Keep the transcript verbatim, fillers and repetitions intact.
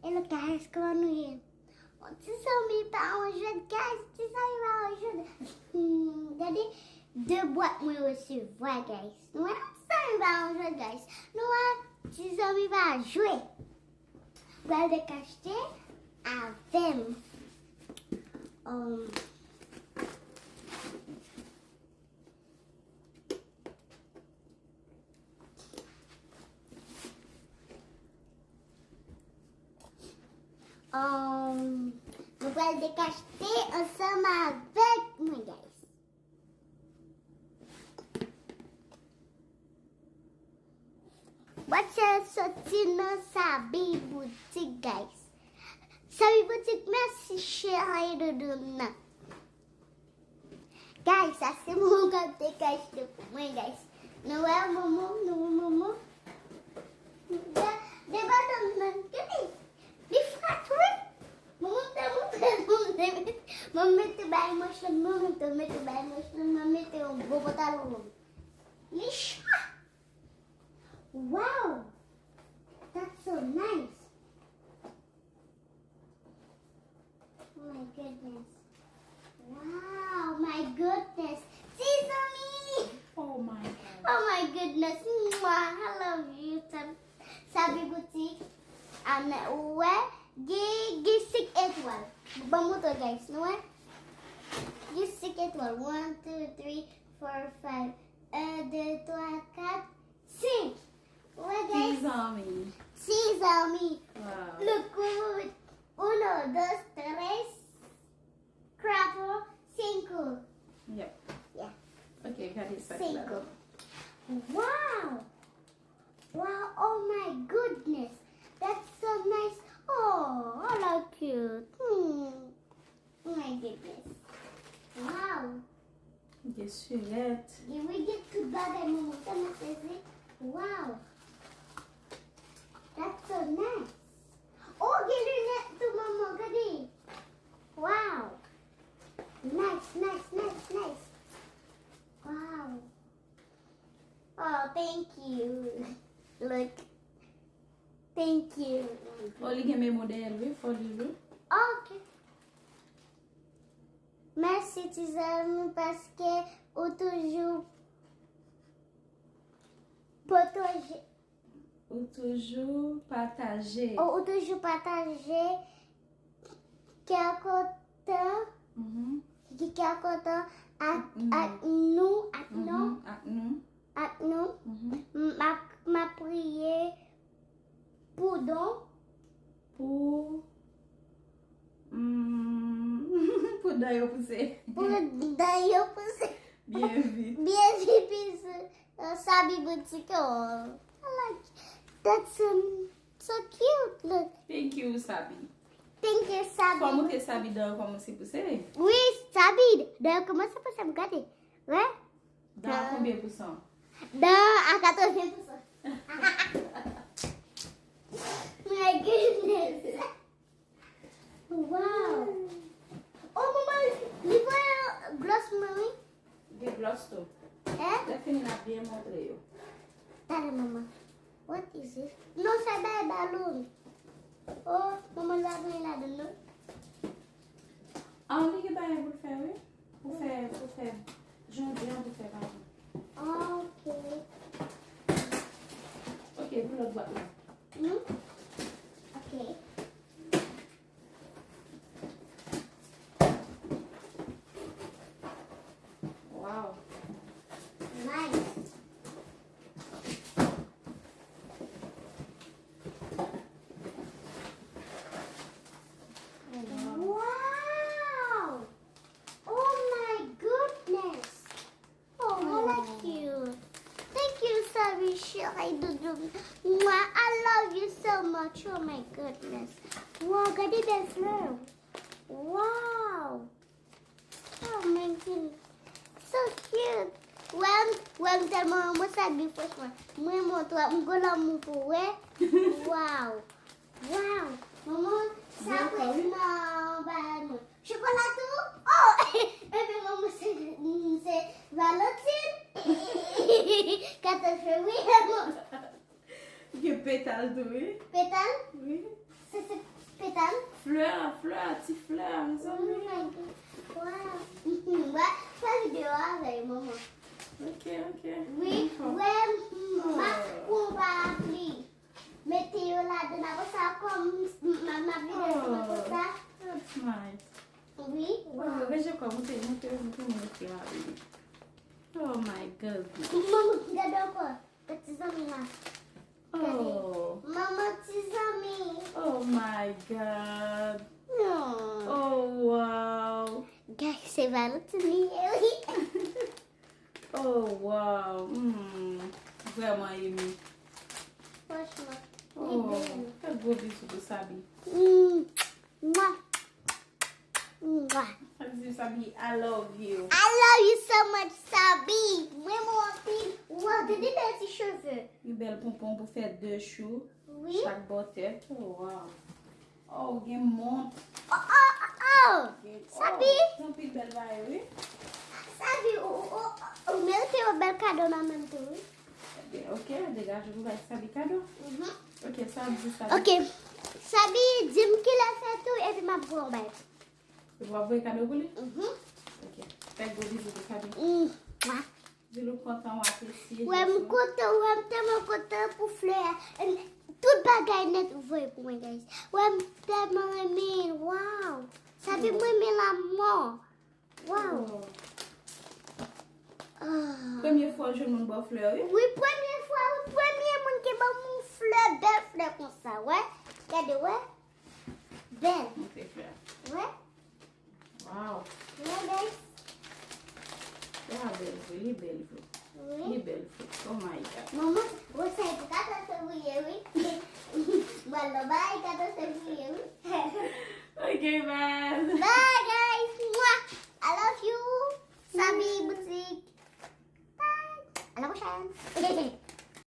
Hello guys, kòman nou ye? Ti zanmi pa yon jwèt, guys. Ti zanmi pa yon jwèt. Hmm, gade de bwat mwen resevwa, guys. Nou wè, ti zanmi pa yon jwèt, guys. Nou wè, ti zanmi pa jwe. Pral dekachte avè m. Um, Um, nou pral dekachte ansanm avèk mwen, guys. Bwat sa soti nan Sabi Boutik, guys. Sabi Boutik, mèsi cheri doudou m nan. Guys, sa se manman k ap dekachte pou mwen, guys. Nou wè manman, nou wè manman. De, de baton nan, gade. Li fre tou, wi. Manman te montre, manman te mete, manman mete bay manch lan, manman te mete bay manch lan, manman mete yon gwo pantalon long. Li cho. Wow! That's so nice. Oh my goodness. Wow, my goodness. Ti zanmi! Oh my God. Oh my goodness. Mwah, I love you, Sam-, Sabi Boutique. Ann wè, gen, gen senk etwal. Ban m montre, guys, nou wè? Gen senk etwal. One, two, three, four, five. Un, deux, trois, quatre, cinq. Wè, guys. Ti zanmi. Ti zanmi. Wow. Look good. Uno, dos, tres, cuatro, cinco. Yep. Yeah. Ok, gade sa ki la. Cinco. Wow. Wow, oh my goodness. That's so nice. Oh, I like it. Hmm. Oh my goodness. Wow. Gen sirèt. Gen, wi, gen tout bagay, manman. Tèlman sezi. Wow. That's so nice. Oh, gen linèt tou, manman. Gade. Wow. Nice, nice, nice, nice. Wow. Oh, thank you. Look. Thank you. Oh, li gen memo dèyè l, wi, fò li, wi. Ok. Mèsi, ti zanmi, paske ou toujou pwoteje. Ou toujou pataje. Ou, ou toujou pataje kè kontan, mhm, ki kè kontan ak, ak nou, ak nou, ak nou, ak nou. Mhm. M ap, m ap priye pou don. Pou, mm, pou dan yo pouse. Pou dan yo pouse. Byen vit. Byen vit, pis, euh, Sabi Boutique. Oh, I like that's, um, so cute. Look. Thank you, Sabi. Thank you, Sabi. Fò montre Sabi dan yo kòmanse pouse. Wi, Sabi, dan yo kòmanse pouse, m gade. Wè? Dan a konbyen pousan? Dan a katreven pousan. My goodness. Wow. Oh, manman, li voye glòs mwen, wi. Gen glòs tou. Eh? Lè fini, n ap byen montre yo. Talè, manman. What is this? Non, se bay balon. Oh, manman, l pa gen ladan, non? Ah, li gen bagay pou l fè, wi. Pou fè, pou fè, jodi an pou fè pa. Ok. Ok, pou lòt bwat la. Hmm? Ok. Wow. Nice. Wow. Oh my goodness. Oh, I like you. Thank you, Sabi, chérie doudou. Mwah, I love you so much. Oh my goodness. Wow, gade bèl flè. Wow. Oh my goodness. So cute. Wè m, wè m tèlman renmen Sabi, franchman. Mwen renmen w twòp. M gwo lanmou pou ou, wè. Wow. Wow. Manman, sa prèske nan bagay mwen. Chokola tou? Oh! Ebyen, manman, se, se Valentine. Katòz fevriye, manman. Gen petal tou, wi. Petal? Wi. Se, se, Flè, flè, ti flè, mezanmi. Wow. Mwen fè videyo avè manman. Ok, ok. Wi, wè, m ap pran parapli. Mete yo ladan, apre sa, kòm m ap vide sou mwen konsa. That's nice. Wi. Wow, reje kò, moute, moute, moute, moute, ah, baby. Oh my goodness. Manman, gade ankò. Gade ti zanmi la. Gade. Oh. Manman, ti zanmi. Oh my God. Oh, wow. Guys, se Valentine li ye, wi. Oh, wow. Hmm. Vrèman, Amy. Franchman, li bèl. Oh, fè gwo bizou pou Sabi. Hmm. Mwa. Mwa. Sa k di Sabi, I love you. I love you so much, Sabi. Mwen, mwen anpil. Wow, gade bèl ti cheve. Yon bèl ponpon pou fè de chou. Wi. Chak bò tèt. Oh, wow. Oh, gen mont. Oh, oh, oh, oh. Gen, Sabi. Oh, gen anpil bèl bagay, wi. Sabi, ou, ou, ou, ou merite yon bèl kado nan men m tou, wi. Ebyen, ok, degaje pou bay Sabi kado. Mhm. Ok, sa ap di Sabi. Ok. Sabi, di m kilè fèt ou, epi m ap voye yon bay. Ou ap voye kado pou li? Mhm. Ok. Fè gwo bizou pou Sabi. Mm, mwa. Di l ou kontan, ou apresye. Wè, m kontan, wè, m tèlman kontan pou flè a. Em, tout bagay nèt ou voye pou mwen, guys. Wè, m tèlman renmen l, wow. Sabi, m renmen l amò. Wow. Oh. Ah. Premye fwa w jwenn moun ba w flè, wi? Wi, premye fwa, wi, premye moun ki ban m yon flè, bèl flè konsa, wè. Gade, wè. Bèl. Montre flè. Wè. Wow. Wè, guys. Flè a bèl vre, li bèl vre. Wi. Li bèl vre. Oh my God. Manman, ou sa e pou katòz fevriye, wi. Mwen nan bay katòz fevriye, wi. Ok, bye. Bye, guys. Mwah. I love you. Sabi Boutique. Bye. À la prochaine.